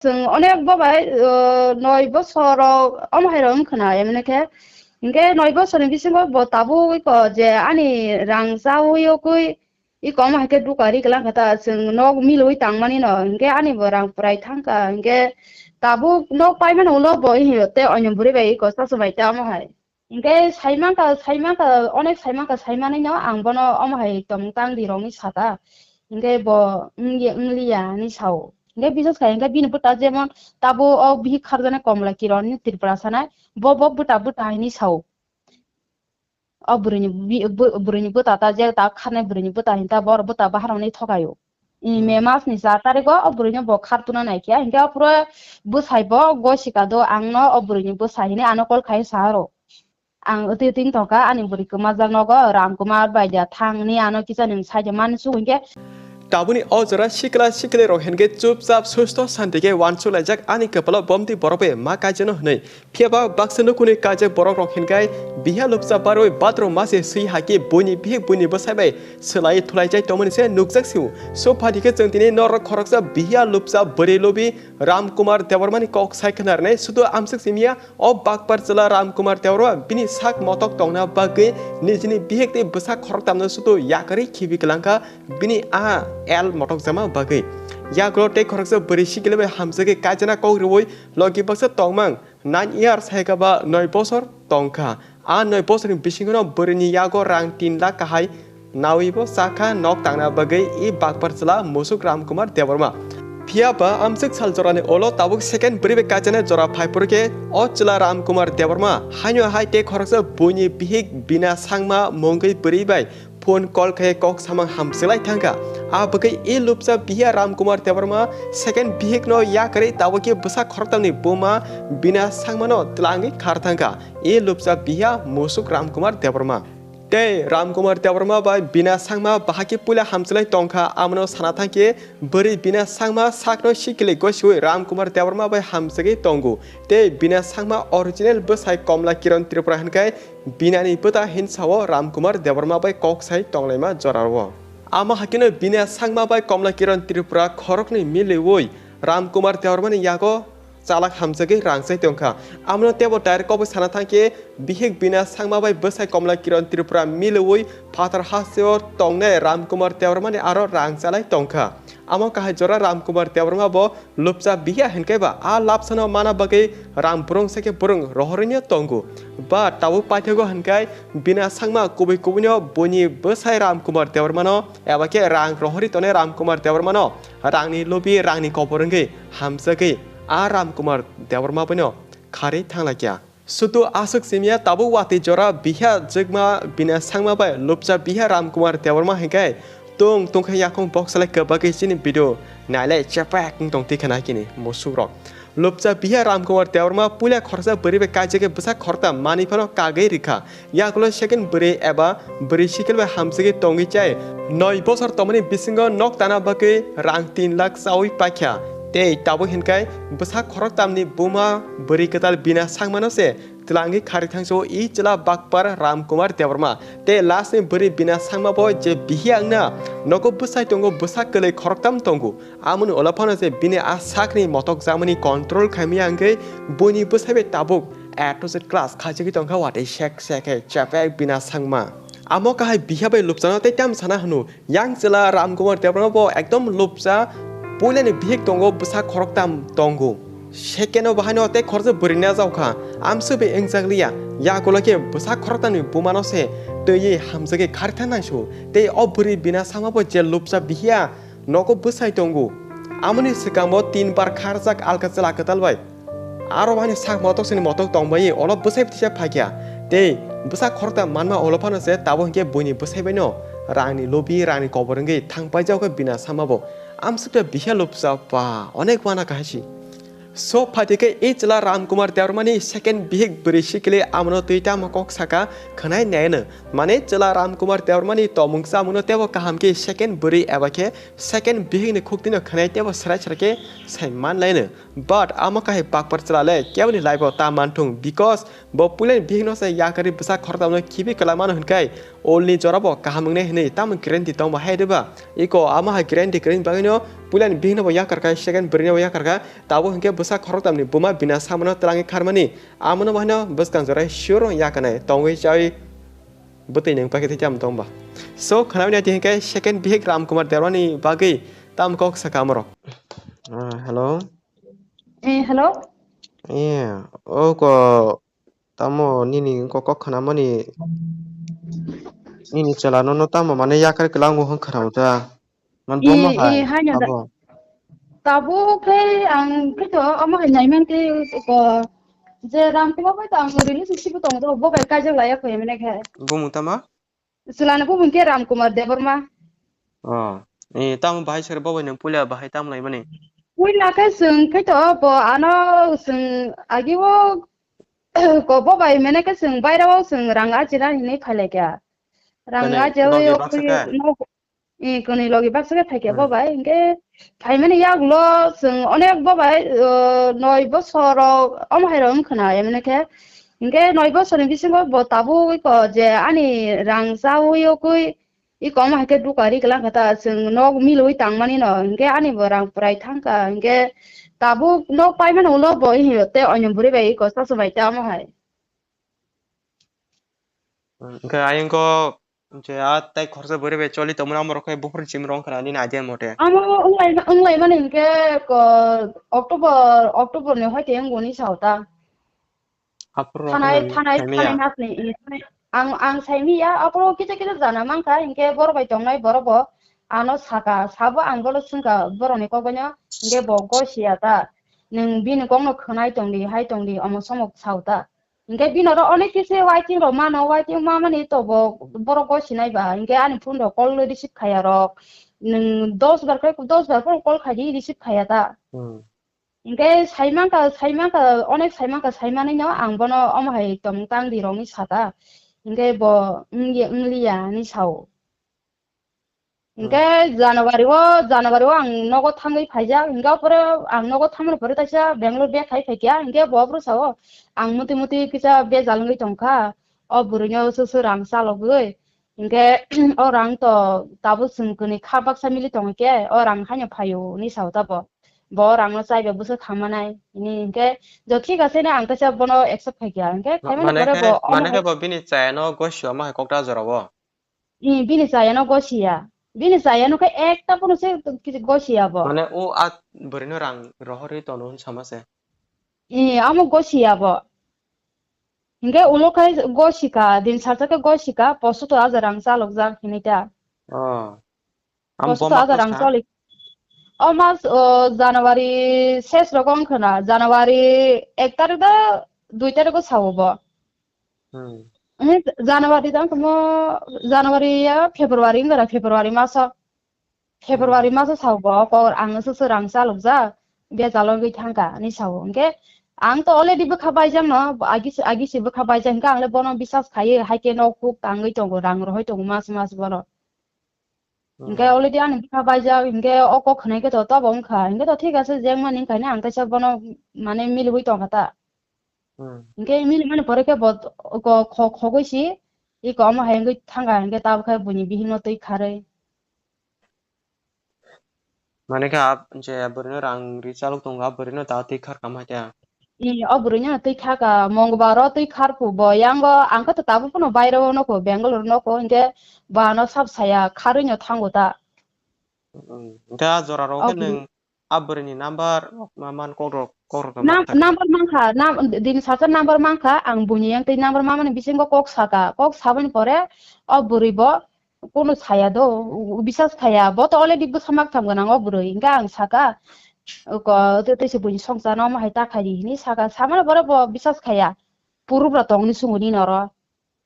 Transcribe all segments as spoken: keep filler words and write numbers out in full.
Chwng onek bo bai, o, noi bosor rok omo hai rok wng khwna, emne khe. Hinkhe noi bosor ni bisingo bo tabuk iko je ani rang chaui okui, iko omo hai khe duka ri kwlang kha ta, chwng nok milwi tangmani no, hinkhe ani bo rang pwrai thang kha, hinkhe tabuk nok paimani ulo bo hi te oinw bwrwi bai iko chasu bai ta omo hai. Hinkhe saimankha, saimankha, onek saimankha, saimanino ang bono omo hai tongmung tang di rokni saka. Hinkhe bo wngya, wngliya hinwi sao. Hinkhe bises khai hinkhe bini bwta jemon tabo o bihik kharjaknai Komla Kiron ni Tripura sanai, bo, bo bwta, bwta hinwi sao. O bwrwini bi-, bw-, bwrwini bwta ta je ta kharnai bwrwini bwta hinta bo bwta baharmani thokaio. I May mas ni char tarikh o, o bwrwino bo khar tuna nai khe, hinkhe o phuru bwsai bo gosika do ang no o bwrwini bwsai hinwi ano call khai sa aro. Ang wtwi wtwi wng tongkha, ani bwrwi kwmajak nogo Ram Kumar bai da thang hinwi ano kisa ni sai de man su hinkhe. Tabuni o jora sikla sikli rok hinkhe chupchap susto santi khe wansuk laijak ani kwpalo bomti borok bai ma kaijano hinwi. Phiya ba baksa nukhungni kaijak borok rok hinkhai biha lupcha barwi bathroom mase swi hai khe buini bihik buini bwsai bai swlaiwi thulaijak tongmani se nukjak sio. So phaidi khe chwng tini norok khoroksa biha lupcha bwrwi lubi Ram Kumar Debbarma ni kok sai khna rwnai sudu amswk simiya o bakpar chwla Ram Kumar Debbarma bini sak motok tongna bagwi nijini bihik tei bwsa khoroktamno sudu yakarwi khibi kwlangkha bini a el motok jama bagwi. Yagulo tei khoroksa bwrwi sikili bai hamjagwi kaijana kok rwui logi baksa tongmang. Nine years hai khe ba noi bosor tong kha. A noi bosorni bisingo no bwrwini yago rang tin lakh kahai naui bo cha kha nok tangna bagwi i bakpar chwla Musuk Ram Kumar Debbarma. Phiya ba amswk sal jorani ulo tabuk second bwrwi bai kaijana jora phai phuru khe o chwla Ram Kumar Debbarma haino hai tei khoroksa buini bihik Bina Sangma mungwi bwrwi bai phone call khe kok samang hamsiklai thangkha. A bagwi e lupcha bihiya Ram Kumar Debbarma second bihikno yakarwi tabukhe bwsa khoroktamni buma Bina Sangmano twlangwi khar thangkha. E lupcha bihiya Musuk Ram Kumar Debbarma. Tei Ram Kumar Debbarma bai Bina Sangma bahai khe puila hamsiklai tongkha, amano sana thangkhe bwrwi Bina Sangma sakno sikili gosiwi Ram Kumar Debbarma bai hamsagwi tongo. Tei Bina Sangma original bwsai Komla Kiran Tripura hinkhai Binani bwta hinsao Ram Kumar Debbarma bai kok sai tonglaima jorao. Amo hakeno Bina Sangma bai Komla Kiran Tripura khoroknwi miliwi Ram Kumar Debbarmani yago chalak hamjagwi rang chai tongkha. Amono teibo direct kobwi sana thangkhe bihik Bina Sangma bai bwsai Komla Kiran Tripura miliwi phatar hasteo tongnai Ram Kumar Debbarmani aro rang chalai tongkha. Amo kahai jora Ram Kumar Debbarma bo lupcha bihiya hinkhe ba a lapsano mana bagwi rang burung se khe burung rohorwino tongo. Ba tabuk paithago hinkhai Bina Sangma kubui kubuino buini bwsai Ram Kumar Debbarmano eba khe rang rohorwi tongnai Ram Kumar Debbarmano rangni lubi rangni kobor wngwi hamjagwi a Ram Kumar Debbarma boino kharwi thanglaikha. Sudu aswk simiya tabuk watwi jora bihiya jwkma Bina Sangma bai lupcha bihiya Ram Kumar Debbarma hinkhai tung tungkhe yakung boksalai kwbagwi chini video nailai chepek wng tong tikha naikini musukrok. Lupcha bihiya Ram Kumar Debbarma puila khoroksa bwrwi bai kaijagwi bwsa khorokta manwi phano kagwi rikha. Yagulo second bwrwi eba bwrwi sikil bai hamsagwi tongwi chai noi bosor tongmani bisingo nok tana bagwi rang tin lakh chaui paikha. Tei tabuk hinkhai bwsa khoroktamni buma bwrwi kwtal Bina Sangmano se twlangwi kharwi thangso i chwla bakpar Ram Kumar Debbarma. Tei last ni bwrwi Bina Sangma bo je bihiya wngna nogo bwsai tongo bwsa kwlwi khoroktam tongo. Amoni ulo phano se bini a sakni motok jamani control khaimaya hwnkhe buini bwsai bai tabuk A to Z class khaijagwi tongkha watwi sek sek khe chapek Bina Sangma. Amo kahai bihiya bai lupchano tei tam sana hwno yang chwla Ram Kumar Debbarma bo ekdom lupcha puilani bihik tongo bwsa khoroktam tongo. Second o bahaino tei khoroksa bwrwi na jaokha amswk bai wngjakliya yagulo khe bwsa khoroktamni bumano se twiwi hamjagwi kharwi thang nangsu tei o bwrwi Bina Sangma bo je lupcha bihiya nogo bwsai tongo. Amoni swkango tin bar kharjak alka chwla kwtal bai. Aro bani sak motok sini motok tongbai olo bwsai bwtisa phaikya. Tei bwsa khorokta manma olo phano se tabo hinkhe buini bwsai baino rangni lobi rangni kobor wngwi thangpaijak khe Bina Sangma bo. Amsukta bihiya lupcha pa onek wana kahasi. So phaidi khe e chwla Ram Kumar Debbarmani second bihik bwrwi sikili amono twi tamo kok saka khwnai naino. Mane chwla Ram Kumar Debbarmani tomung chamungno tebo kaham khe second bwrwi eba khe second bihikni khuktino khwnai tebo srai srai khe sai manlaino. But amo kahai bakpar chwla le keboni life o ta manthung because bo puilani bihikno se yakarwi bwsa khoroktamno khibi kwlai mano hinkhai olni jorabo kaham wngnai hinwi tamo guarantee tongba hai rwba. Iko amo hai guarantee kwrwini bagwino Puilani bihikno bo yakarkha, second bwrwino bo yakarkha, tabuk hinkhe bwsa khoroktamni buma bina samano twlangwi kharmani, amono bo haino bwskang jorai sure yakarnai, tongwi chawi bwtwi nwng paikhe tei tamo tongba. So, khwnamani ati hinkhe second bihik Ramkumar Debbarmani bagwi tamo kok sakha amorok. Ah, hello. Eh, hello. Eh, o ko tamo nini ko kok khwnamani nini chwla nono tamo mane yakar kwlango hwn khwnao ta. Man bo ma hai, eh, haino da. Abo. Tabuk khe ang khe to omo hai naiman khe ko je Ramkumar bai to ang relationship tongo, bo bai kaijak laiya kho emne khe. Bumung tama? Chwlani bumung khe Ramkumar Debbarma. Oh. Eh, tamo bahai sir bo bai nang puila bahai tam laimani? Puila khe chwng khe to bo ano chwng agi o ko bo bai mene khe chwng baira o chwng rang ajina hinwi phai lai kha. Rang ajia o khe? Mane logi baksa khe? Nok, eh, kwnwi logi baksa khe phai kha bo bai. Hmm. Hinkhe phaimani yagulo chwng onek bo bai, o, noi bosor rok omo hai rok wng khwna emne khe. Hinkhe noi bosor ni bisingo bo tabuk iko je ani rang chawi o khe iko omo hai khe duka ri kwlang kha ta, chwng nok milwi tangmani no, hinkhe ani bo rang pwrai thang kha, hinkhe tabuk nok paimani ulo bo hiyo tei oinw bwrwi bai iko sasu bai ta omo hai. Hinkhe ayang khe je a tei khoroksa bwrwi bai choli tongmani amorok khe buphuru chimrok wngkha nini idea mote. Amo wnglai, wnglaimani hinkhe ko October, October ni hoite wngwi sao ta. Aphuru thanai, thanai, thanai masni, i, thanai. Ang, ang saimiya, aphuru kisa kisa jana mankha, hinkhe borok bai tongnai borok bo ano saka, sabo ang bono swngkha borokni kokbaino, hinkhe bo gosiya ta. Nwng bini kokno khwnai tongdi, hai tongdi, omo somo sao ta. Hinkhe bini oro onek kisi waiting rok mano, waiting mamani to bo borok gosinai ba, hinkhe ani phone rok call receive khaiya rok. Nwng dos bar khe, dos bar phano call khaidi receive khaiya ta. Hmm. Hinkhe saimankha, saimankha, onek saimankha, saimanino ang bono omo hai tong tang di rokni saka. Hinkhe bo wngya, wngliya hinwi sao. Hmm. Hinkhe January o, January o ang nogo thangwi phaijak. Hinkhe opore ang nogo thangmani pore taisa Bangalore bag khai phaikha. Hinkhe bo aphuru sao, ang muti muti kisa bejal wngwi tongkha. O bwrwino susu rang chalogwi. Hinkhe o rang to tabuk chwng kwnwi kha baksa mili tongkhe, o rang haino phaio hinwi sao ta bo. Bo rangno chaiba bwswk khamanai hini hinkhe, jo thik ase na ang kaisa bono accept khaikha. Hinkhe khaimani pore bo omo hai. Mane khe bo bini chayano gosio omo hai kokta jorao. Ee, bini chayano gosiya. Bini chayano khe ekta phano se kisi gosiya bo. Mane o a bwrwino rang rohorwi tono hwn sama se. Ee, amo gosiya bo. Hinkhe ulo khe gosika, din sarsa khe gosika, posuto aja rang chalokjak hinwi ta. Oh. Posuto aja rang choli. O mas, o, January ses rogo wngkha na, January ek tarik da dui tarik o sao bo. Hmm. January da wngkha mo, January ya February wngkha na, February maso. February maso sao bo, kok ang susu rang chalokjak, bejalo wngwi thangkha, hinwi sao. Hinkhe ang to already bwkha baijak no, agi se, agi se bwkha baijak, hinkhe ang le bono bisas khaiwi, hai khe nok huk tangwi tongo, rang rohoi tongo mas mas bono. Hinkhe already ani bwkha baijak, hinkhe o kok khwnai khe to tobo wngkha, hinkhe to thik ase, jeng mani wngkha hinwi ang kaisa bono mane miliwi tongkha ta. Hmm. Hinkhe milimani pore khe bo ko-, kho-, khogwi si, iko omo hai wngwi thangkha, hinkhe tabukhe buini bihikno twi kharwi. Mane khe a je bwrwino rang ri chalok tongo, a bwrwino da twi khar kha ma khe. Ee, o bwrwino twi kha kha, Mongbar o twi khar phu bo, yango ang khe to tabuk phano bairo o nokho, Bangalore o nokho, hinkhe bo ano sab saya kharwi no thango ta. Mm, hinkhe a jora rok khe nwng a bwrwini number ma man kokrok, kokrok no mankha. Number mankha, dini sasa number mankha, ang buini yang tei number mamani bisingo kok saka, kok sabani pore o bwrwi bo, Kunu saya do, u-, u-, bisas khaya. Bo to already bwsa mak tham gwnang o bwrwi. Hinkhe ang saka, ko, tei, tei se buini songchar no omo hai ta khai di hinwi saka. Samano borok bo bisas khaya. Purubra tongni sungo nini oro.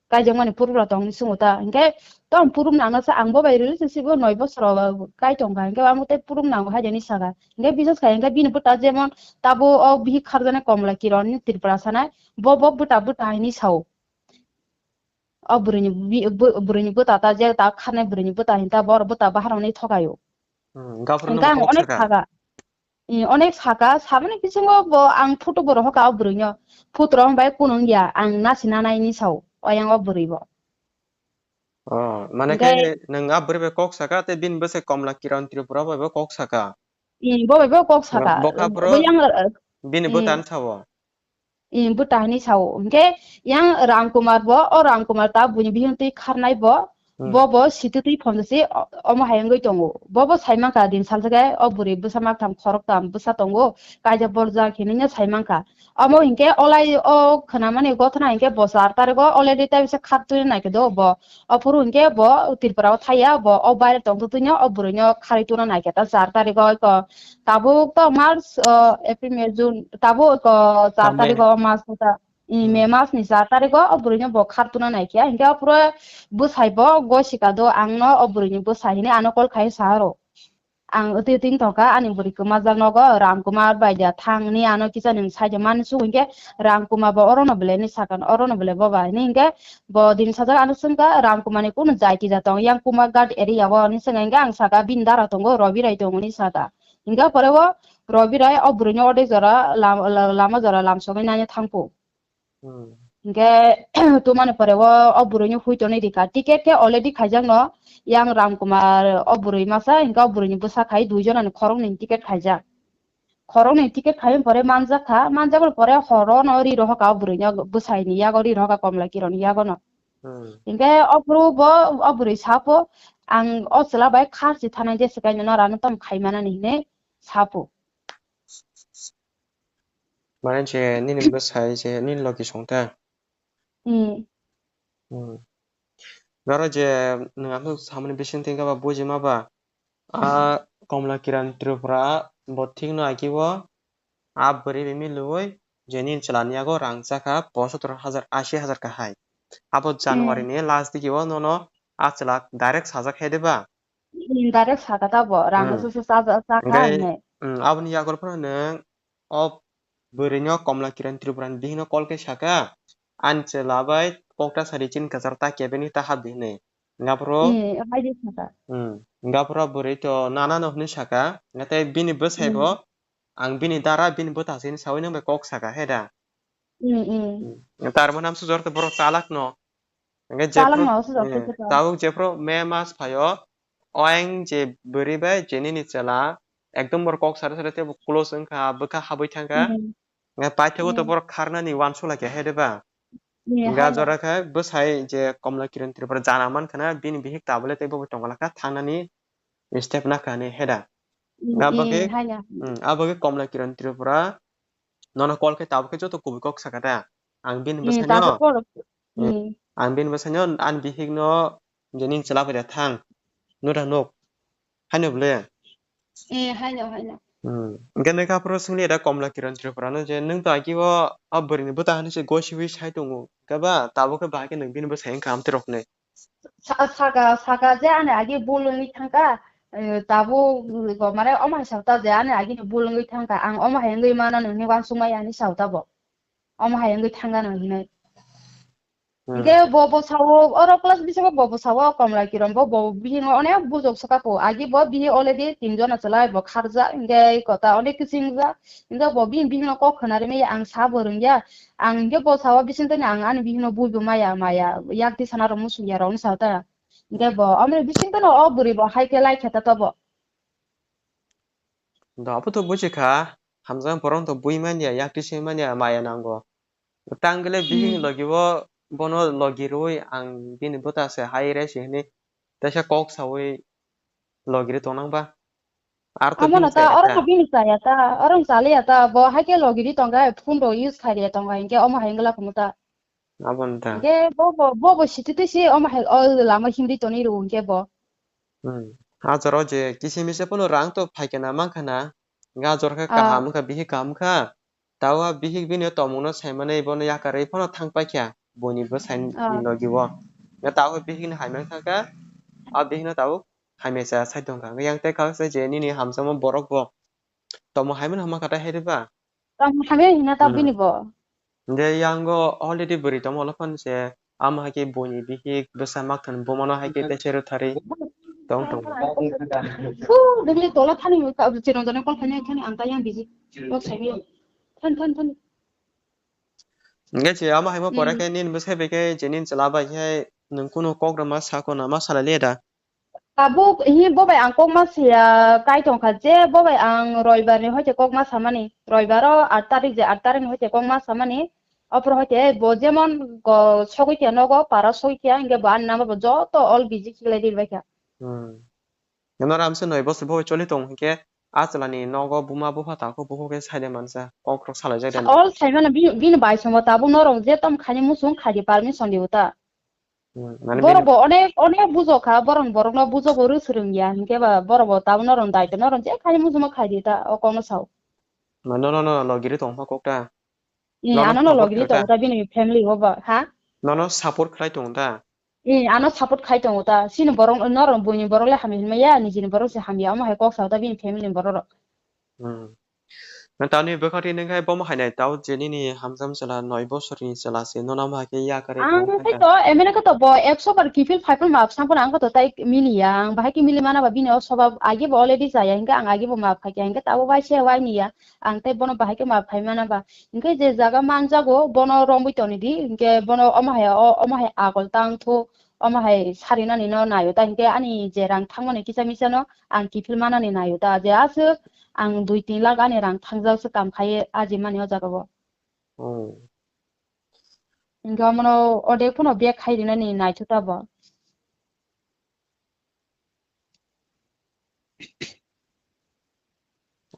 Kaijakmani purubra tongni sungo ta. Hinkhe tong purum nangno sa ang bo bai relationship o noi bosor o kai tongkha. Hinkhe amo tei purum nango hai jani saka. Hinkhe bisas khaya hinkhe bini bwta jemon tabo o bihik kharjana Komla Kiron ni Tripura sanai. Bo, bo bwta, bwta hinwi sao. O bwrwini bi-, bw-, bwrwini bwta ta je ta kharnai bwrwini bwta hinta bor bwta baharmani thokaio. Hmm, hinkhe ang onek saka. Saka. I, onek saka, saboni bisingo bo ang photo bo rohorkha o bwrwino. Photo rok bai kunu wngya, ang nasi nanai hinwi sao, oyang o bwrwi bo. Oh, mane khe nwng a bwrwi bai kok saka, tei bini bwsai Komla Kiran Tripura bai bo kok saka. Hmm, bo bai bo kok saka. Bo kha phuru bo yang, eh, bini hmm. Bwtani sao. Hmm, bwta hinwi sao. Hinkhe yang Ram Kumar bo, o Ram Kumar ta buini bihik twi kharnai bo, hmm. Bo bo sitwi twi phonjasi o-, omo hai wngwi tongo. Bo bo sai mankha din salsa khe o bwrwi bwsa maktham khoroktham bwsa tongo, kaijak borjak hinwi no sai mankha. Omo hinkhe olai o khwnamani gothona hinkhe bo char tariko already tei bisa khartwi naikhe do bo. Ophuru hinkhe bo Tripura o thaiya, bo o baire tongtwtwino o bwrwino kharwi tuna naikhe ta char tariko iko. Tabuk to March, o, April, May, June, tabuk iko char tariko o mas ta, i, May mas ni char tariko o bwrwino bo khartuna naikhe. Hinkhe ophuru bwsai bo gosika do angno o bwrwini bwsai hinwi ano call khai sa aro. Ang wtwi wtwi wng tongkha, ani bwrwi kwmajak nogo Ram Kumar bai da thang ni ano kisa nwng sai de mani su hinkhe Ram Kumar bo orono bwle ni sakha, orono bwle bo bai ni hinkhe bo din sajak ano swngkha Ram Kumar ni kunu jai kija tong yang Kumarghat area o ni swngkha hinkhe ang sakha bini dara tongo Robi Rai tongo ni sakha hinkhe pore o Robi Rai o bwrwi ni ode jora lam-, lama jora lamsogwi nai thangkhu. Hmm. Hinkhe tumani pore o, o bwrwini hui tonwi rikha. Ticket khe already khaijakno yang Ram Kumar o bwrwi masa, hinkhe o bwrwini bwsa khai dui jonani khoroknwini ticket khaijak. Khoroknwini ticket khaimani pore manjak kha, manjakmani pore horono ri rohor kha o bwrwini bwsaini yago ri rohor kha Komla Kironni yagono. Hmm. Hinkhe o phuru bo o bwrwi sapo ang o chwla bai kharchi thanai jesa kainwi norano tamo khaimanani hinwi sapo. Mane je nini bwsai je nini logi song ta? Hmm. Hmm. Noro je nwng aswk samani bising twi khe ba buji ma ba? A Komla Kiran Tripura bo thik no agi o a bwrwi bai milwi je nini chwla ni yago rang chakha posotor hajar, ashi hajar kahai. Abo January ni last digi o nono a chwla direct sajak khe de ba? Hmm, direct saka ta bo, rang hmm. Sa, sa, sa, sa, saka hinwi. Hmm, aboni yagor phano nwng o bwrwino Komla Kiran Tripurani bihikno call khe saka, "Ani chwla bai kokta sari chini kwcharo ta kebengwi ta hap di," hinwi. Ngaphuru, hmm, hai di saka. Hmm, ngaphuru bwrwi to nanano hinwi saka, ngatei bini bwsai bo, hmm. Ang bini dara bini bwtha se hinwi sawi nang bai kok saka, he da? Hmm, hmm. Hmm, tar mane amsuk jor to borok chalak no. Hingke jephru, chalak no, sujak eh, sujak. Tabuk jephru May mas phaio, oyang je bwrwi bai je nini chwla ekdom borok kok sari sari teibo close wngkha, bwkha habwi thangkha. Hmm. Hingke paithago to hmm. Borok kharnani uansuk laikha he de ba? Hmm, hingke hai jora khe bwsai je Komla Kiran Tripura jana mankha na bini bihik tabule teibo tongla kha thangnani step nakha hinwi he da? Hmm, hingke abo khe, hmm, hai ya. Hmm, abo khe Komla Kiran Tripura nono call khe tabuk khe joto kubui kok saka da. Ang bini hmm, bwsano, tabuk call, hmm, hmm. Ang bini bwsano ani bihikno je nini chwla bai da thang. Nura nuk. Haino bwle? Eh, haino, haino. Hmm. Hingke nokha phuru swngli da Komla Kiran Tripurano je nwng to agi o, o bwrwini bwta hinwi se gosiwi sai tongo. Hingke ba tabuk khe bahai khe nwng bini bwsai wngkha amtwi rok hinwi. Sa-, saka, saka je ani agi bul wngwi thangkha, eh, tabuk, eh, go mane omo hai sakta je ani agi ni bul wngwi thangkha, ang omo hai wngwi mano nini uansukmaya hinwi sakta bo. Omo hai wngwi thangkha no hinwi. Hmm. Hingke bo, bo sao, oro class bisingo bo, bo sao Komla Kiran bo, bo bihingo onek bujok saka po. Agi bo bihi already tin jona chwla bo kharjak, hingke kota onek kiching jak. Hingke bo bihing, bihingno kok khna rimwi ang sa bo rwngya. Ang hingke bo sao bising tani ang ani bihingno buibo maya, maya, yak twi sana rok muchung ya rok wng sa ta. Hingke bo, omo bising tano o bwrwi bo hai khe lai khe ta tobo. Do, abo to buji kha, hamjak borok to bui manya, yak twi se manya, maya nango. Tang gele bihing hmm. Logi o, bono logi rwi ang bini bwta se hai re se hinwi, teisa kok sawi logi ri tongnang ba. Ar to amo bini no ta, chaya oro ta. Bini chaya ta, oro chaliya ta, bo hai khe logi ri tongkha, phone rok use khai ri tongkha, hinkhe omo hai wngla phungo ta. Abo no ta. Hinkhe bo, bo, bo, bo sititwi se omo hai o lama himri tongwi rwo hinkhe bo. Hmm. A jora o je kisa misa phano rang to phaikhe na mankha na. Hinkhe a jora khe ah. Kaham wngkha, bihik kaham wngkha. Tao a bihik bini o tongmungno saimani bono yakarwi phano thang paikha buini bwsaini ah. Logi o. Hinkhe tao bihikni hamya wngkha khe, a bihikno tao hamya cha sai tongkha. Hinkhe yang tei kha se je nini hamjakma borok bo tongmung haimani hama kha ta hai rwba? Tongmung hamya hina ta hmm. Bini bo. Hinkhe yango already bwrwi tongma ulo phano se, amo hai khe buini bihik bwsa makthani bumano hai khe teisa rwtharwi tong tongo. Su, degli tola thani ka, chirong jani kol thani thani ang ta yang biji. Kok sai mi. Than, than, than. Hinkhe se amo hai ma pore hmm. Khe nini bwsai bai khe je nini chwla bai khe nwng kunu kok rwma sako nama salai liya da? Tabuk hi bo bai ang kok ma siya kai tong kha je bo bai ang roibar ni hoite kok ma samani, roibar o aat tarik je aat tarik ni hoite kok ma samani, opor hoite bo jemon go sogwi kya nogo para sogwi kya hingke bo ani number bo joto all busy khlai di bai kha. Hmm. Noro amse noi bosor bo choli tong hingke a chwla ni nogo buma bupha tang kho buphok khe sai de mansa kok rok salai jak de. All sai mano bini bai songo tabuk norok je tom khaini musung khai di permission di uta. Hmm, mane borok bini bo onek, onek bujo kha, borok, borok no bujo bo rw swrwng ya, hinkhe ba borok bo tabuk norok daito norok je khai mujumo khai di ta, o kokno sao. Mane nono no logiri tong pha kok ta? Eh, nono ano no support logiri khlai ta? Tongo ta bini family o ba, ha? Nono support khlai tongo ta? Eh, ano support khai tongo ta, chini borok, norok buini borok le hamya hinma ya, nijini borok se hamya, omo hai kok sao ta bini family ni borok rok. Hmm. Na tamni bwkha twi nung khai bomo hai nai tao je nini hamjam chwla noi bosorni chwla se nono ma khe ya kare Ang tong khai khai to, emene khe to bo ekso bar kiphil phai phano maap sang phano ang khe to tai mili ya, ang bahai khe mili mana ba bini o swbab age bo already chaya, hinkhe ang age bo maap khai khe, hinkhe tabo bai se wai ni ya, ang tei bono bahai khe maap khai mana ba, hinkhe je jaga man jago bono romwi toni di, hinkhe bono omo hai o, omo hai agol tang thu, omo hai sari nani no naio ta, hinkhe ani je rang thangmani kisa misa no ang kiphil manani naio ta, je aswk ang dui tin lakh ani rang thangjak se kam khai ye aji mani o jaga o. Oh. Hinkhe omono odek phano bag khai rinani naithu ta bo.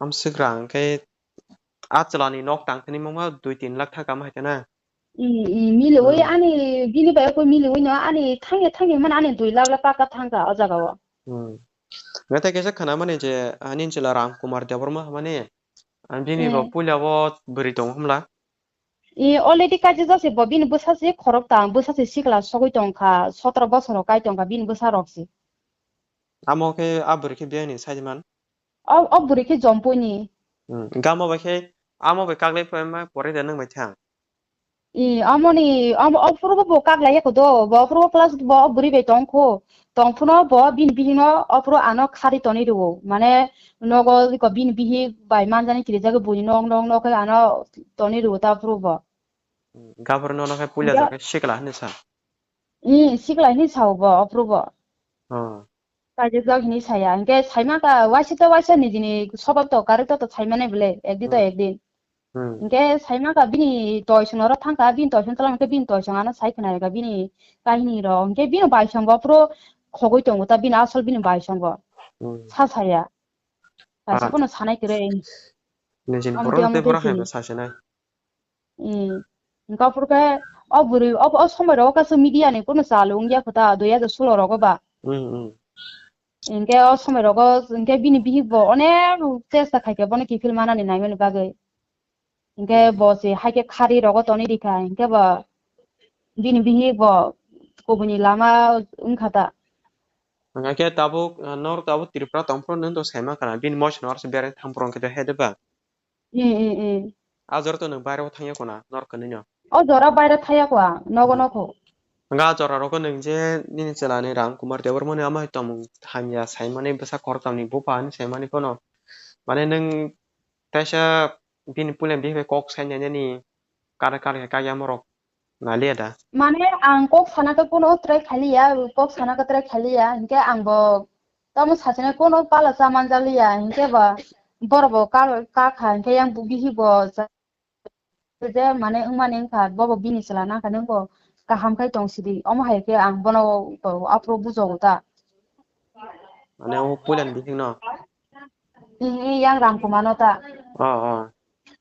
Amswk rang khe a chwla ni nok tang thani mungma dui tin lakh thaka ma hai khana. Mm, mm, miliwi Hmm. ani bini bai koi miliwi no ani thangya thangya man ani dui lakh la paka thangka o jaga o. Hmm. Ngai ta kesa khana mani je ani chwla Ram Kumar Debbarma mani ani bini bo Hmm. puila bo bwrwi tong hamla. I already kaijak se bo bini bwsa se khorok tang, bwsa se sikla sogwi tong kha, sotro bosor kai tong kha bini bwsa rok se. Amo khe a bwrwi khe biyang ni saiman. O, o bwrwi khe Jompui ni. Hmm, gamo bai khe amo bai kaglai phaima pore de nang bai thang. I, amoni, amo, o phuru bo kaglai ya kho do, bo phuru plus bo bwrwi bai tong kho. Tong phuno bo bini bihik no o phuru ano khari toni rwo. Mane nogo iko bini bihik bai manjani kiri jagwi buni nok nok nok khe ano toni rwo ta phuru bo. Gabur no no khe puila Ga- jagwi sikla hinwi sa. I, sikla hinwi sao bo o phuru bo. Oh. Kaijak jak hinwi saya. Hinkhe saima ka waisa to waisa nijini swbab to karwi to to saimane bwle ekdin to Hmm. ekdin. Hmm. Hinkhe saima ka bini toisong oro thangkha, bini toisong tala hinkhe bini toisong ano sai khna rwkha bini kahini rok. Hinkhe bini baisongo phuru khogwi tongo ta bini asol bini baisongo. Hmm. Sa saya. Kaisa Ah. Phano sanai kwrwi. Nijini Omo borok tei tei omo tei borok hai sini. Bo sa sinai. Hmm. Hinkhe aphuru khe o bwrwi o, o somoi rogo kaisa media ni kunu chalu wngya kho ta dui hajar solo rogo ba. Hmm, hmm. Hinkhe o somoi rogo hinkhe bini bihik bo onek chesta khai khe bono kiphil manani naimani bagwi. Hinkhe Hmm. Bo se hai khe khari rogo toni rikha, hinkhe bo bini bihik bo kubuni lama wngkha ta. Hingkhe tabuk, ah, nor tabuk Tripura tongphuru nung to saima khana, bini moiso nor se berai thangphuru hingkhe to he de ba? Hmm, hmm, hmm. A jora to nung bairao thangya khuna, nor kwnwi no? O jora baira thaya kho ang, nogo Hmm. Nokho. Hingkhe a jora rogo nung je nini chwla ni Ram Kumar Debbarma ni ama hai tongmung hamya saimani bwsa khoroktham ni bupha hinwi saimani phano. Mane nung Teisa bini puila bihik bai kok sai nainani kar kar khe kaiya morok naliya da? Mane ang kok sana khe kono try khaliya, kok sana khe try khaliya, hinkhe ang bo tamo sachina kono pala cha manjaliya, hinkhe ba borok bo kar kar kha, hinkhe yang bihik bo cha-, je mane wngmani wngkha, bobo bini chwla nangkha, nwng bo kaham khai tong sidi, omo hai khe ang bono aphuru bujogo ta. Mane o puilani bihik no? Yang Ramkumar no ta. Oh, oh.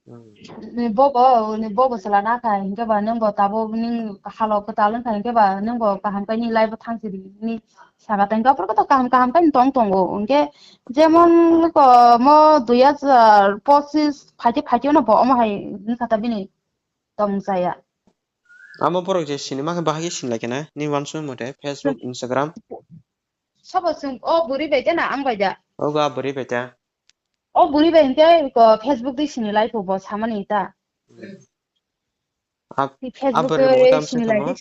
Hmm. Ni bobo, ni bobo chwla na kha, hinkhe ba nwng bo tabuk nwng halo kwtal wngkha, hinkhe ba nwng bo kaham khe ni life o thang sidi ni saka ta, hinkhe aphuru khe to kaham kaham khe tong tongo, hinkhe jemon ko mo dui hajar pochis phaidi phaidi no bo omo hai wngkha ta bini tongmung chaya. Amo borok je sinima khe bahai khe sinlai khe na, ni uansukmung mate Facebook, Instagram. Sabo chwng o bwrwi bai de na ang bai da? Obo a bwrwi bai ta. O bwrwi bai hinkhe ko Facebook dei sini lai pho bo samani ta. A, Facebook a bwrwi bo tam se sini lai tamo?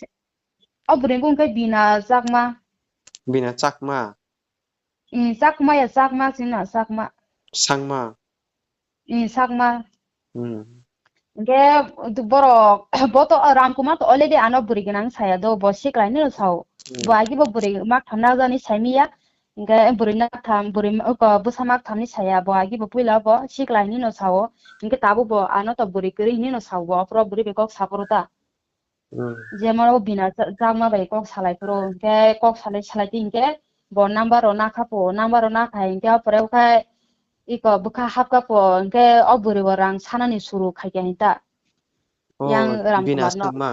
O bwrwi bo hinkhe Bina Chakma. Bina Chakma. Chakma ya Chakma sina Chakma. Sangma. Sakma. Hmm. Hingke borok, bo to Ramkumar to already ano bwrwi gwnang saya do, bo siklai no sao. Hmm. Bo agi bo bwrwi ma thamna jani saimiya. Hinkhe bwrwi mak tham, bwrwi ma-, oko bwsa mak thamni saya bo, agi bo puila bo sikla hinwi no sao. Hinkhe tabuk bo ano to bwrwi kwrwi hinwi no sao bo, aphuru bwrwi bai kok saporo ta. Hmm. Jemon o bina cha-, chakma bai kok salai phuru, hinkhe kok salai salai di hinkhe bo number rok nakha po, number rok nakha hinkhe o pore o khe iko bwkha hapkha po, hinkhe o bwrwi bo rang sanani suru khaikha hinta. O yang Ram bina Kumar no. Sukma.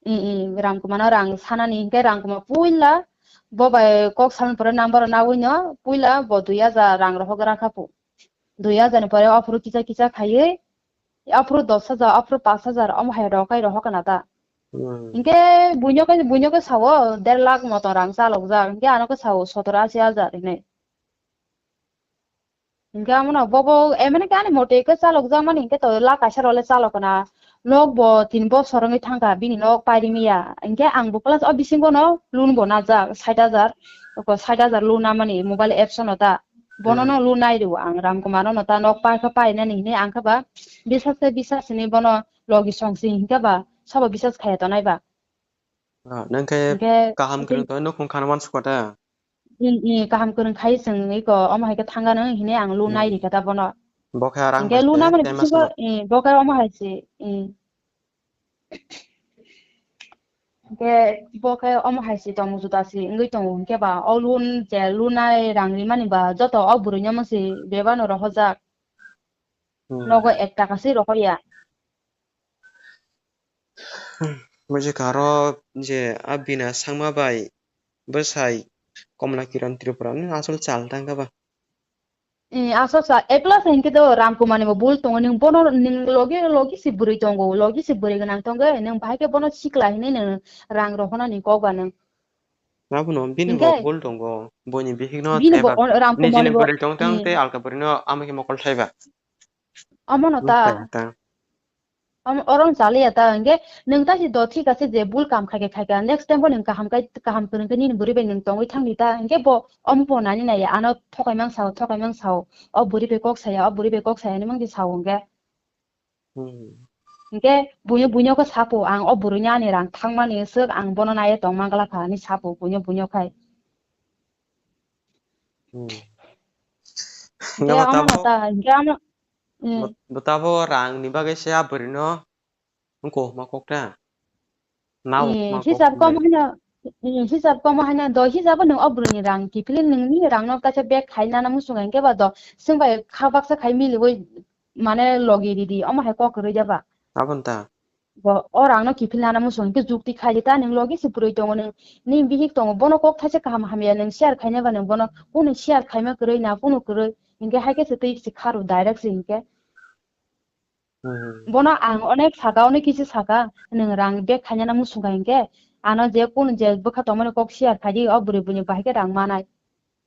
I, i, Ram Kumar no rang sanani hinkhe Ram Kumar puila bo bai kok salni pore number rok nagwi no puila bo dui hajar rang rohok rakha po. Dui hajar ni pore aphuru kisa kisa khaiwi, aphuru dos hajar, aphuru panch hajar, omo hai rohok kai rohok kana ta. Hmm. Hinkhe buino khe, buino khe sao der lakh moto rang chalokjak, hinkhe ano khe sao sotor ashi hajar hinwi. Hinkhe amono bobo, emani khe ani mote khe chalokjak mani hinkhe to lakh kaisa role chalok kana. Nok bo tin bosor wngwi thangkha, bini nok pairimiya. Hinkhe ang bo class o bisingo no loan bo najak, sait hajar. Oko sait hajar loan namani mobile apps no ta. Bono Hmm. no loan nai rw ang Ram Kumar no ta nok pai kha pai nani hinwi ang kha ba bisas se bisas hinwi bono logi song si hinkhe ba sabo bisas khaya tonai ba. Ah, nang khe Hinkhe kaham kwrwng twi- tongwi nukhung khana wansukha ta? I, i, kaham kwrwng khai chwng iko omo hai khe thanga nw hinwi ang loan Hmm. nai rikha ta bono. Bo khe rang Hinkhe bai loan se namani tei bisingo, masno. I, bo khe omo hai se, i. Hinkhe bo khe omo hai se tong juda se wngwi tongo hinkhe ba o loan je loan nai rang rimani ba joto o bwrwini omo se bebak no rohorjak. Hmm. Nogo ek taka se rohorya. Buji kha aro je a bina sangma bai bwsai Komla Kiran Tripura ni asol chal tang kha ba. Eh, asol sa, ekla sa hinkhe do Ram Kumar ni bo bul tongo, nwng bono nwng logi logi si bwrwi tongo, logi si bwrwi gwnang tongo, nwng bahai khe bono sikla hinwi nwng rang rohornani kok ba nwng. Abono bini bo Hinkhe bul tongo, boini bihik no bini bo eba on-, Ram Kumar nijini ni bo, bwrwi tong tang hmm. Tei alka bwrwi no ama khe mokol thai ba. Omo no ta. Tang, tang. Omo, oro wng chaliya ta, hinkhe nwng ta si do thik ase je bul kam khaikhe khaikha, next time bo nwng kaham kai, kaham kwrwng khe nini bwrwi bai nwng tongwi thangdi ta, hinkhe bo omo bo nani naiya, ano thokai mang sao, thokai mang sao, o bwrwi bai kok saya, o bwrwi bai kok saya hinwi mang di sao hinkhe. Hmm. Hinkhe buino, buino khe sapo, ang o bwrwini ani rang thangmani swk ang bono naiya tong mang glakha hinwi sapo buino, buino khai. Hmm. Hinkhe Nabo omo no tabuk ta, hinkhe omo, hmm. Bo, bo tabuk rang ni bagwi se a bwrwi no wngkho ma kok ta. Nabo Eh, ma kok hisab hinwi. Kom haino, eh, hisab kom haino do hisab nwng o bwrwini rang kiphilwi nwngni rang no kaisa bag khai nana muchungo hinkhe ba do swng bai kha baksa khai miliwi mane logi ridi omo hai kok kwrwi da ba. Aboni ta. Bo o rang no kiphilwi nana muchungo hinkhe jukti khai di ta nwng logi se bwrwi tongo nwng ni bihik tongo bono kok thaisa kaham hamya nwng share khaina ba nwng bono kunu share khaima kwrwi na kunu kwrwi hinkhe hai khe se twi se kha rw direct se hinkhe. Hmm. Bono ang onek saka, onek kisi saka, nwng rang bag khainana muchungkha hinkhe, ano je kunu je bwkha tongmani kok share khaidi, o bwrwi buini bahai khe rang manai.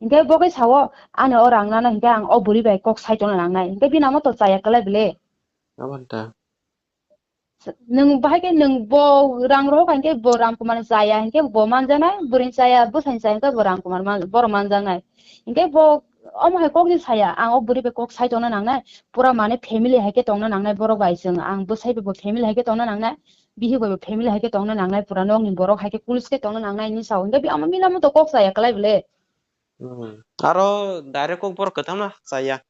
Hinkhe bo khe sao, ani o rang nana hinkhe ang o bwrwi bai kok sai tongna nangnai. Hinkhe bini amo to chaya kwlai bwle. Aboni ta. Nwng bahai khe nwng bo rang rohor kha hinkhe bo Ram Kumar chaya hinkhe bo manjaknai, bwrwi chaya, bwsai chaya hinkhe bo Ram Kumar man-, borok manjaknai. Hinkhe bo omo hai kok ni saya, ang o bwrwi bai kok sai tongna nangnai, pura mane family hai khe tongna nangnai borok bai chwng, ang bwsai bai bo family hai khe tongna nangnai, bihik bai bo family hai khe tongna nangnai, pura nokni borok hai khe kulis khe tongna nangnai hinwi sao. Hinkhe bi amo mila moto kok saya kwlai bwle. Hmm. Aro direct kok borok kwthangma chaya.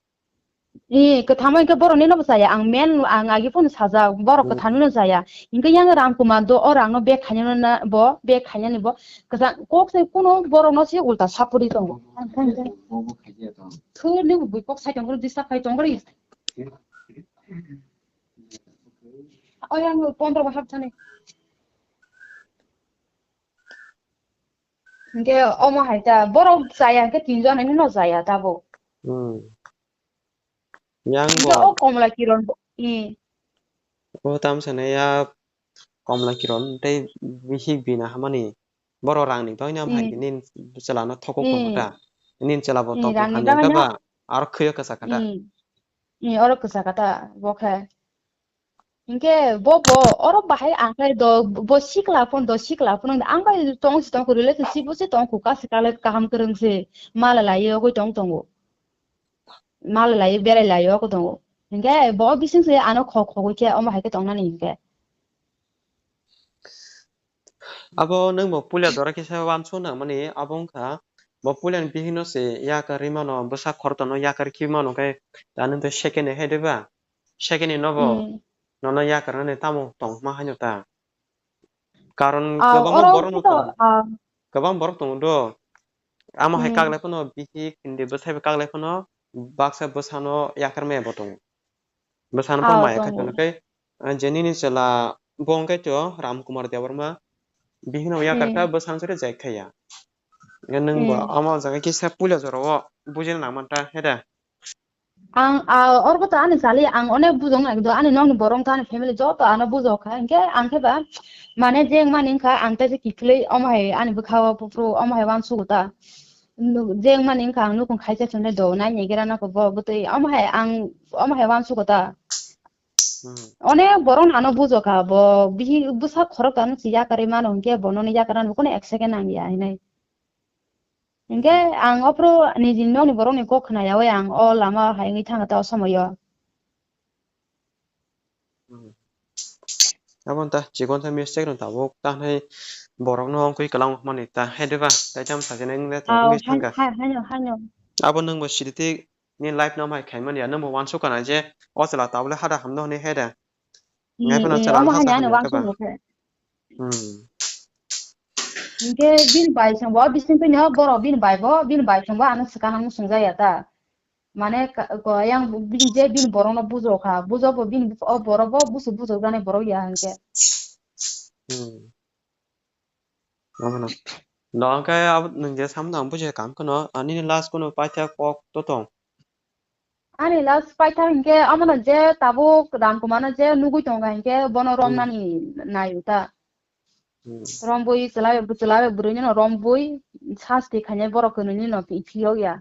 Ee, kwthangma hinkhe borok nino bo chaya. Ang men, ang agi phano sajak, borok Hmm. kwthangno chaya. Hinkhe yang Ram Kumar do o rang no bag khainani na bo, bag khainani bo. Kwthang kok se kuno borok no se ulta sapori tongo. Thur ni bui kok sai tongo, disturb khai tongo ri. O yang pondro bo hap thani. Hinkhe omo hai ta, borok chaya hinkhe tinjon ani no chaya tabuk. Hmm. Yang Hinkhe bo o Komla Kiron bo, i. O tam sana ya Komla Kiron tei bihik bina hamani. Borok rang ni bagwi no hai Hmm. Nini chwla no thokok Hmm. Tongo ta. Nini chwla bo Hmm, tok rang ni hamya bagwi ta no. Ba. Aro khwyo kwsa kha ta. Hmm. Hmm, oro kwsa kha ta, bo khe. Hinkhe bo, bo, oro bahai ang khe do, bo sikla phone, do sikla phone, ang bai tong si tong kho, relationship bo si tong kho, kasi kale kaham kwrwng se, mala lai ogoi tong tongo. Mala lai berai lai ogo tongo. Hinkhe bo bising se ano khok khogoi khe omo hai khe tongnani hinkhe. Abo nwng bo puila jora kisa wansuk nangmani, abo wngkha Bo puilani bihikno se yakarwi mano, bwsa khorokthano yakarwi khe mano khe, tani tei second ni hai de ba? Second ni no bo Hmm. nono yakarnani tamo tongma haino ta? Karon Ah, kwbangma oro borokno khe to, tong-, ah, kwbang borok tongo do. Amo hai Hmm. kaklai phano bihik hindi bwsai bai kaklai phano baksa bwsano yakar maya bo tongo. Bwsano Ah, phano maya khai tongo. Phano khe, ah, je nini chwla bo wngkhe to Ram Kumar Debbarma, bihikno yakar kha Hmm. bwsano se reject khaiya. Hwnkhe nwng bo Hmm. amo jaga kisa puila jorao bujina nang manta, he da? Ang, ah, orbo to ani chali, ang onek bujok nai do, ani nokni borok to ani family joto ano bujok kha, hwnkhe ang khe ba, mane je wngmani wngkha, ang tei se kiphilwi omo hai ani bwkha o buphuru omo hai uansugo ta. Nu-, je wngmani wngkha, ang nukung khaisa chwngno do, nai naigira nokho bo bwtwi, omo hai ang, omo hai uansugo ta. Hmm. Onek borok ano bujok kha, bo bihik bwsa khorok tano se yakarwi mano, hwnkhe bo nono yakarnani bo kunu ek second nangya hinwi. Hwnkhe ang ophuru niji nokni borokni kok khna yaui ang o lama hai wngwi thangkha ta o somoio. Hmm. Aboni ta chikon ta mistake rok tabuk ta hinwi borokno wngkui kwlangma hwnmani ta hai diba? Tai tamo sajani wngwi Ah, wngwi hai, thangkha. Hai, haino, haino. Abo nwngbo sidi twi ni life no mai khaimani ya, nwngbo uansukha na je o chwla tabule hada hamno hwnwi hai da. Ngai Hmm, phano hmm, chwla omo no haino hasa ano hamya khe ba. Uansukha khe. Hmm. Hwnkhe bini bai songbo, bising twi no borok bini bai bo, bini bai songbo ano swkang no swngjakya ta. Mane ka-, ko-, yang bini je bini borokno bujokha, bujokbo bini o borok bo busu bujokjaknai borok ya hwnkhe. Hmm. Omono. No, hwnkhe abo nwng je samno ang bujiya kam kheno, ani last kuno paitha kok to tong. Ani last paitha hwnkhe omono je tabuk Ram Kumar no je nugui tongo hwnkhe bono Hmm. romnani nai ta. Hmm. Rombui chwla, chwla bwrwino rombui sasti khainai borok kwnwini no phiyok ya.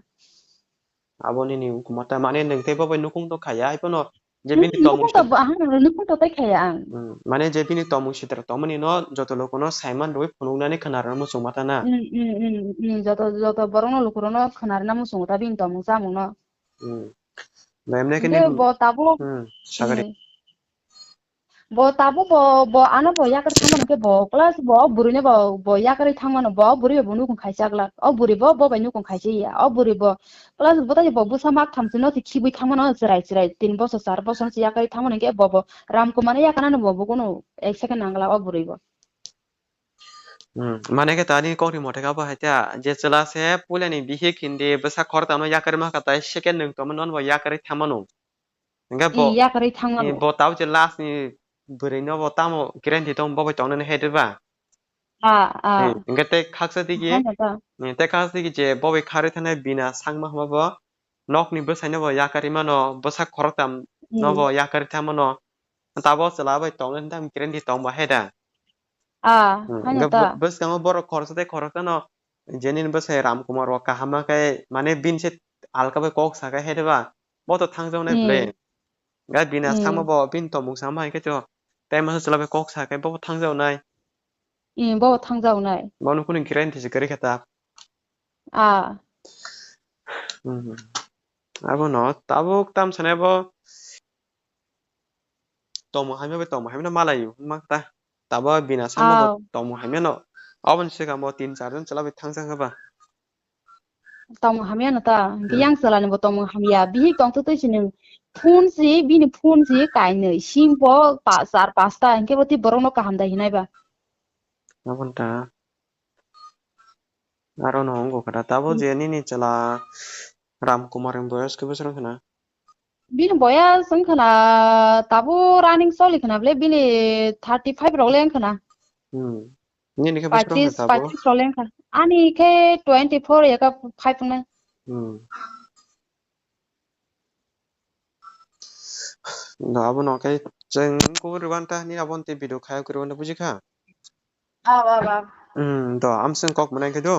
Abo nini ukuma ta mane nwng tei bo bai nukung tong khaya, hai phano je bini Hmm, tomung nukung to sitra bo, ang nukung to tai khaya ang. Hmm, mane je bini tomung sitra tongmani no joto lokono saiman rwui phunuknani khwnarwna muchung mata na. Hmm, hmm, hmm, hmm, joto, joto borokno lukurokno khwnarwna muchungo ta bini tomung chamungno. Hmm. Ba emne khe Hwnkhe nini bo tabuk, hmm, sagari. Hmm. Bo tabuk bo, bo ano bo yakarwi thangmano khe bo, plus bo o bwrwino bo, bo yakarwi thangmano bo, o bwrwi bo nukung khaisa glak. O bwrwi bo, bo bai nukung khaisa ya. O bwrwi bo, plus bo tai bo bwsa mak thamchi no se khibui thangmano chwrai chwrai tin bosor char bosor se yakarwi thangmano khe bo, bo Ram Kumar no yakarnani bo, bo kunu ek second nang glak o bwrwi bo. Hmm, mane khe tani kokni mothai khe abo hai ta, je chwla se puilani bihik hindi bwsa khoroktham no yakarwi mankha tai second nwng tongma nono bo yakarwi thangmano. Hwnkhe bo, Ih, yakarwi thangmano. Bo tao je last ni bwrwi no bo tamo guarantee tong bo bai tongnani hai de ba? Ah, ah. Hwnkhe tei khaksa digi, haino ta. Tei khaksa digi je bo bai kharwi thangnai bina sangma hwnba bo nokni bwsai no bo yakarwi mano, bwsa khoroktham no Hmm. bo yakarwi thangmano. Tabo chwla bai tongnani tamo guarantee tong ba hai da? Ah, hmm, haino hwnkhe ta. Bw-, bwskango borok khoroksa tei khoroksa no je nini bwsai Ram Kumar bo kaham ma khe mane bini se alka bai kok sa khe hai de ba? Bo to thangjaknai Hmm. Ble. Ga bina Hmm. Sama bo bini tomung sama hai khe to tai masa chwla bai kok sa khe bo thangjaknai. Hmm, bo thangjaknai. Bono kunu guarantee se kwrwi khe ta. Ah. Hmm. Abono tabuk tam sanai bo. Tongmung hamya bai tongmung hamya no malaio, wngma khe ta. Tabo bina sama bo tongmung hamya no. Aboni swkang bo tin char jon chwla bai thangsa khe ba. Tongmung hamya no ta, hwnkhe yang chwla ni bo tongmung hamya. Bihik tong twi twi se nwng phone se, bini phone se kainwi, sim bo pa-, char pasta, hwnkhe bo tei borok no kaham dai hinai ba. Aboni ta. Aro no wngkha khe da. Tabo je nini chwla Ram Kumar ni boyos khe bwswk wngkha na? Bini boyas wngkha na tabuk running choli khna bwle bini thirty five rok le wngkha na. Hmm. Nini khe bwswk wngkha tabuk? Pachis, pachis rok le wngkha. Ani khe twenty four eka five wngnai. Hmm. No, abono khe chwng kubui rwban ta nini abo tei video khayo kwrwban ta bujikha? Aw, aw, aw. Hmm, do, amswng kok mwnai khe do?